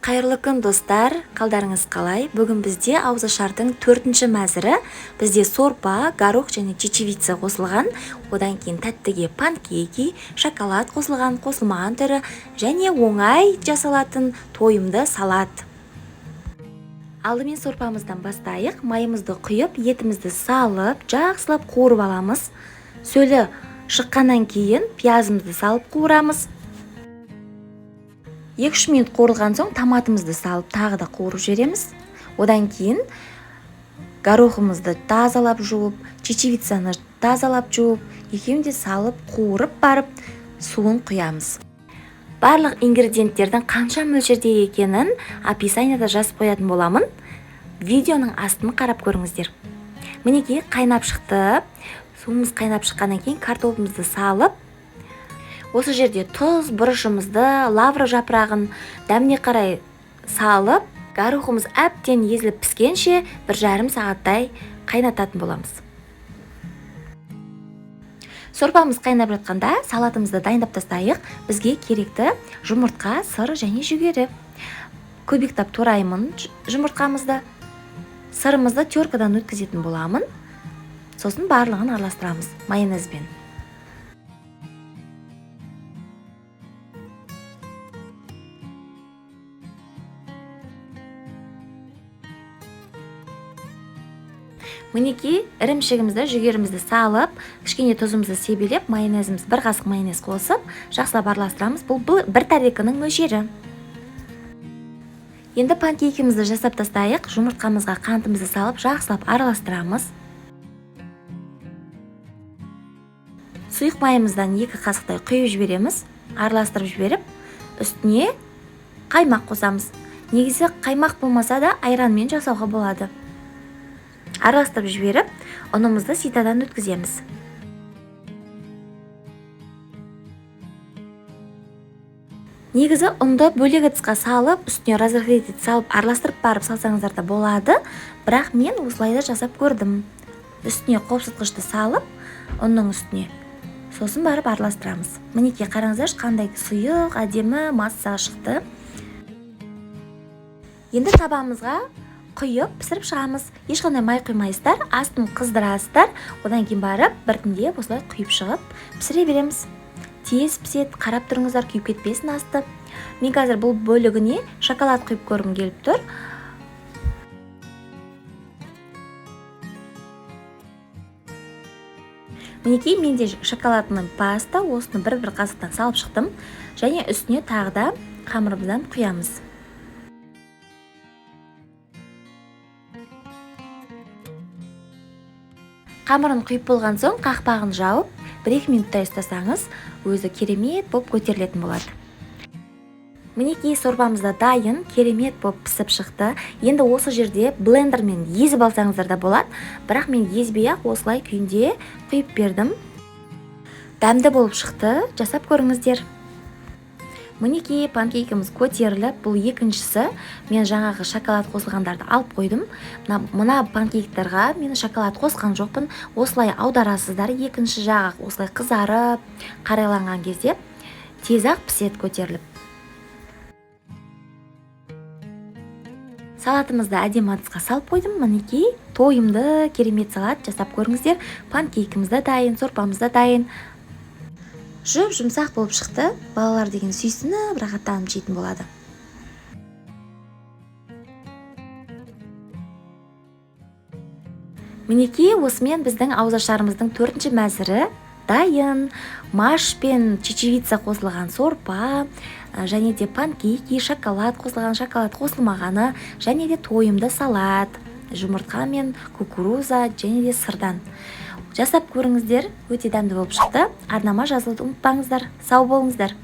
Қайырлы күн, достар! Қалдарыңыз қалай? Бүгін бізде ауызашардың төртінші мәзірі. Бізде сорпа, горох және чечевица қосылған. Одан кейін тәттіге панкейки, шоколад қосылған, қосылмаған түрі және оңай жасалатын тойымды салат. Алдымен сорпамыздан бастайық. Майымызды құйып, етімізді салып, жақсылап қуырып аламыз. Сөлі шыққаннан кейін пиязымызды салып қуырамыз. 2-3 минут қуырылған соң томатымызды салып тағы да қуырып жібереміз. Одан кейін горохымызды тазалап жуып, чечевицаны тазалап жуып, екеуін де салып қуырып барып суын құямыз. Барлық ингредиенттердің қанша мөлшерде екенін описанияда жазып қоятын боламын. Видеоның астын қарап көріңіздер. Мінекей, қайнап шықты. Суымыз қайнап шыққаннан кейін картопымызды салып, осы жерде тұз, бұрышымызды, лавра жапырағын дәміне қарай салып, горохымыз әбден езіліп піскенше 1,5 сағаттай қайнататын боламыз. Сорпамыз қайнап жатқанда салатымызды дайындап тастайық. Бізге керекті жұмыртқа, сыр және жүгері. Кубиктап тураймын жұмыртқамызды. Сырымызды теркадан өткізетін боламын. Сосын барлығын араластырамыз майонезбен. Мінекей, ірімшігімізді, жүгерімізді салып, кішкене тұзымызды себелеп, майонезіміз, бір қасық майонез қосып, жақсылап араластырамыз. Бұл бір тарелканың мөлшері. Енді панкейкімізді жасап тастайық. Жұмыртқамызға қантымызды салып, жақсылап араластырамыз. Сұйық майымыздан 2 қасықтай құйып жібереміз. Араластырып жіберіп, үстіне қаймақ қосамыз. Негізі қаймақ болмаса да айранмен жасауға болады. Араластырып жіберіп, ұнымызды ситадан өткіземіз. Негізі ұнды бөлек ыдысқа салып, үстіне разрыхлитель салып, араластырып барып салсаңыздар да болады. Бірақ мен осылай да жасап көрдім. Үстіне қопсытқышты салып, ұнның үстіне. Сосын барып араластырамыз. Мінекей, қараңыздаршы, қандай сұйық, әдемі масса шықты. Енді табамызға құйып пісіріп шығамыз. Ешқандай май құймайсыздар, астын қыздырасыздар. Одан кейін барып біртіндеп осылай құйып шығып пісіре береміз. Тез піседі, қарап тұрыңыздар, күйіп кетпесін асты. Мен қазір бұл бөлігіне шоколад құйып көргім келіп тұр. Мінекей, менде шоколадный паста, осыны бір-бір қасықтан салып шықтым. Және үстіне тағы да қамырымыздан құямыз. Қамырын құйып болған соң қақпағын жауып, бір-екі минуттай ұстасаңыз, өзі керемет болып көтерілетін болады. Мінекей, сорпамыз да дайын, керемет болып пісіп шықты. Енді осы жерде блендермен езіп алсаңыздар да болады, бірақ мен езбей-ақ осылай күйінде құйып бердім. Дәмді болып шықты, жасап көріңіздер. Мінекей, панкейкіміз көтеріліп, бұл екіншісі. Мен жаңағы шоколад қосылғандарды алып қойдым. Мына панкейктарға мен шоколад қосқан жоқпын. Осылай аударасыздар, екінші жағы осылай қызарып, қарайланған кезде тез-ақ піседі көтеріліп. Салатымызды әдемі ыдысқа салып қойдым. Мінекей, тойымды керемет салат жасап көріңіздер. Панкейкіміз де дайын, сорпамыз да дайын. Жұп-жұмсақ болып шықты. Балалар деген сүйсініп, рахаттанып жейтін болады. Мінекей, осымен біздің ауызашарымыздың төртінші мәзірі дайын. Маш пен чечевица қосылған сорпа, және де панкейки, шоколад қосылған, шоколад қосылмағаны, және де тойымды салат, жұмыртқа мен кукуруза және де сырдан. Жасап көріңіздер, өте дәмді болып шықты. Арнама жазылуды ұмытпаңыздар. Сау болыңыздар.